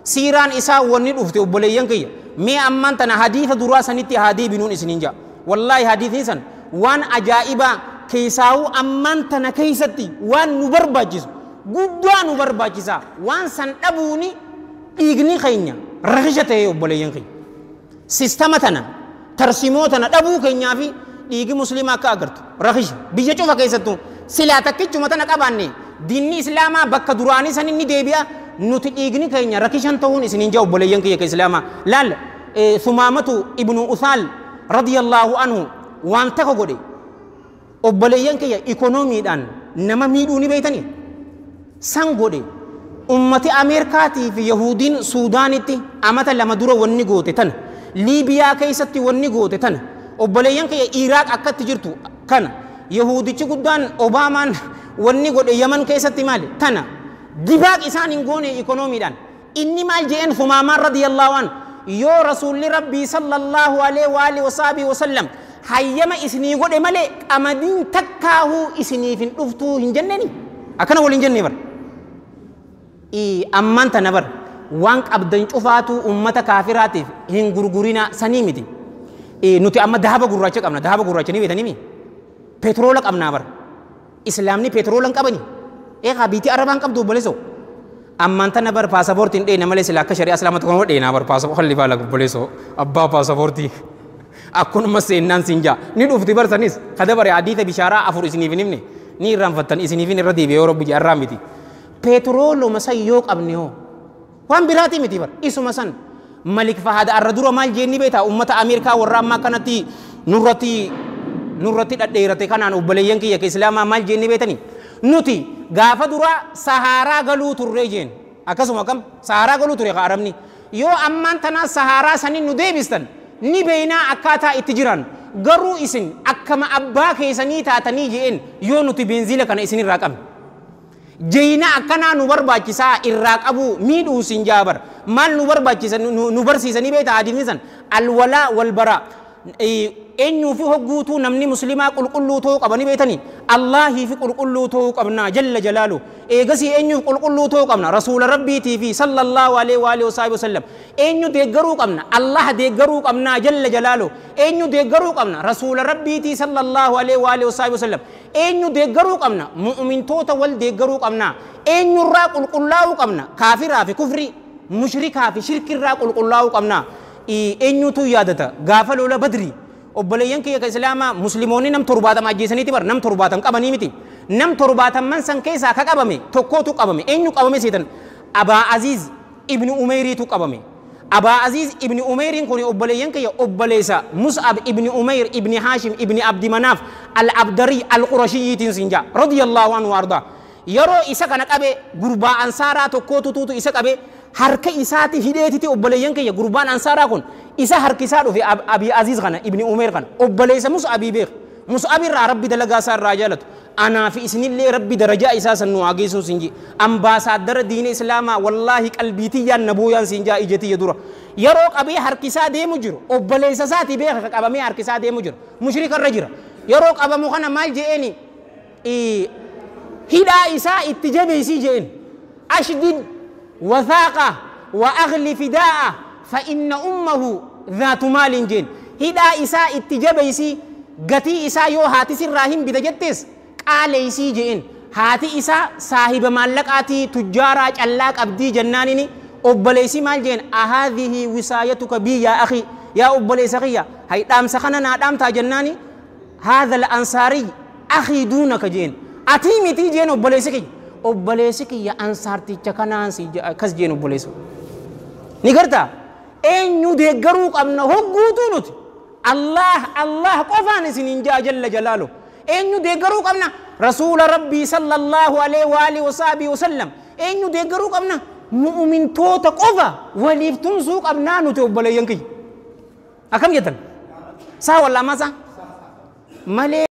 Siiraan isaa wanni dhufte obboleeyyan kiyya mee ammaan tana hadiisa duraa sanitti haa deebinuun isiniin jaa. Wallaahi hadiisni san waan ajaa'ibaa keessaawuu ammaan tana keessatti waan nu barbaachisu guddaa nu barbaachisa. Waan san dhabuuni dhiigni keenya rakisha ta'ee obboleeyyan keenya. Sistama tana tarsimoo tana dhabuu keenyaa fi dhiigi musliimaa akka agartu rakisha biyya cufa keessattuu silaa takkichuma tana qabaanne diinni islaamaa bakka duraanii san inni deebi'a. Nuti dhiigni keenya rakishan ta'uun isiniin jaa obboleeyyan kiyya ka islaamaa. Laal Sumaamatu ibnu Usaal radiyallaahu anhu waan takka godhe obboleeyyan kiyya ikoonomiidhaan nama miidhuu ni beeytanii san godhe. Ummati Ameerikaatii fi Yahudiin Suudaanitti amata 2 dura wanni goote tana, Liibiyaa keessatti wanni goote tana, obboleeyyan kiyya Iraaq akkatti jirtu kana, Yahudichi guddaan Obaamaan wanni godhe Yaman keessatti maali tana, dibaaq isaan hin goone ikoonomiidhaan. Inni maal je'een Sumaamaan radiyallaahu anhu yoo rasuulli rabbii sallallahu alaihi wa alihi wasaabii wasallam hayyama isinii godhe malee qamadiin takkaahuu isiniif hin dhuftuu hin jenneeni akkana waliin jennee bara. Ammaan tana bara waan qabdan cufaatuu ummata kaafiraatiif hin gurgurinaa sanii miti. Nuti amma dahaba gurraacha qabna, dahaba gurraacha ni beetanii mi? Petroola qabnaa bara. Islaamni petroola hin qabani. Eegaa biitii arabaan qabdu obboleessoo. Ammaan tana bara paasapoortiin dheena malee sila akka shari'aa islaama tokko dheenaa bara paasapoortii halli baala obboleessoo abbaa paasapoortii. Akkunuma seennaan siin jaa ni dhufti barsanis kada bare hadiisa bishaaraa 4 isiniif hin himne ni irraanfattan isiniif hin irra deebi'ee yoo rabbi irraa miti. Petrooluma san yoo qabne hoo waan biraatii miti bara isuma san Malik Fahad arra dura maal jeenni beektaa ummata Ameerikaa warra ammaa kanatti nurratti dhadheerate kanaan obboleeyyan kiyya ka islaamaa maal jeenni beektanii nuti gaafa dura Sahaaraa galuu turree jeen akkasuma kam Sahaaraa galuu ture ka arabni yoo ammaan tanaa Sahaaraa saniin nu deebistan ni beeynaa akkaataa itti jiran garuu isin akkama abbaa keessanii taatanii jeen yoo nuti beenziila kana isinirraa qabne. Jeyna akkanaa nu barbaachisaa irraa qabu miidhuu sin jaabar maal nu barbaachisa nu barsiisanii beektaa hadiisni san alwalaa walbaraa eenyuu fi hogguutuu namni muslimaa qulqulluu ta'uu qabanii beektanii Allaahii fi qulqulluu ta'uu qabna jalla jalaalu eegasii eenyuuf qulqulluu ta'uu qabna rasuula rabbiitii fi sallallahu alaihi wa alihi wasallam eenyu deeggaruu qabna Allah deeggaruu qabna jalla jalaalu eenyu deeggaruu qabna rasuula rabbiitii sallallahu alaihi wa alihi wasallam eenyu deeggaruu qabna mu'mintoota wal deeggaruu qabna eenyurraa qulqullaa'uu qabna kaafiraa fi kufrii mushrikaa fi shirkirraa qulqullaa'uu qabna eenyutu yaadata gaafa lola badrii obboleeyyan kiyya ka islaamaa musliimoonni nam 70 ajjeesaniiti bar nam 70 qabanii miti nam 70 san keessaa ka qabame tokkootu qabame eenyu qabame seetan Abaa Aziz ibni Umeyriitu qabame. Abaa Aziz ibni Umeyriin kun obboleeyyan kiyya obboleessa Mus'ab ibni Umeyr ibni Haashim ibni Abdi Manaaf al-Abdarii al-Qurashiyyiitiin siin jaa radiyallaahu anhu ardaa. Yeroo isa kana qabe gurbaa ansaaraa tokkootu tuutu isa qabe harka isaati hidheetiti obboleeyyan kiyya gurbaan ansaaraa kun isa harkisaa dhufe Abi Aziz kana ibni Umeyr kana obboleessa Mus'abii beek Mus'ab irraa rabbi dalagaa isaa irraa jaalatu anaa fi isinillee rabbi darajaa isaa san nu haa geessuun siin jee ambaasaaddara diina islaamaa wallaahi qalbiitiyyaan nabooyaan siin jaa ijatiyya dura yeroo qabee harkisaa deemu jiru obboleessa isaati beeka ka qabamee harkisaa deemu jiru mushrika irra jira yeroo qabamu kana maal je'eeni hidhaa isaa itti jabeessii je'een ashdid وثاقة وأغلي فداء فإن أمه ذات مال جين هدا إساء اتجابيسي قتي إساء يو هاتي سراهم بتجتس قال إسي جين هاتي إساء صاحب مالك آتي تجارة ألاك أبدي جنانيني أبليسي مال جين أهذه وصايتك بي يا أخي يا أبليس أخي هاي دام سخنا نادام تا جناني هذا الأنصاري أخي دونك جين أتي متي جين أبليسك obboleessi kiyya ansaarticha kanaan si akkas jeen obboleessu. Ni gartaa eenyu deeggaruu qabna hogguutuu nuti Allah Allah qofaan isiniin jaa jalla jalaalu eenyu deeggaruu qabna rasuula rabbii sallallahu alaihi wa alihi wasaabii wasallam eenyu deeggaruu qabna mu'mintoota qofa waliif tumsuu qabnaa nuti obboleeyyan kiyya. Akkam jettan? Saa wallaa masaa? Malee.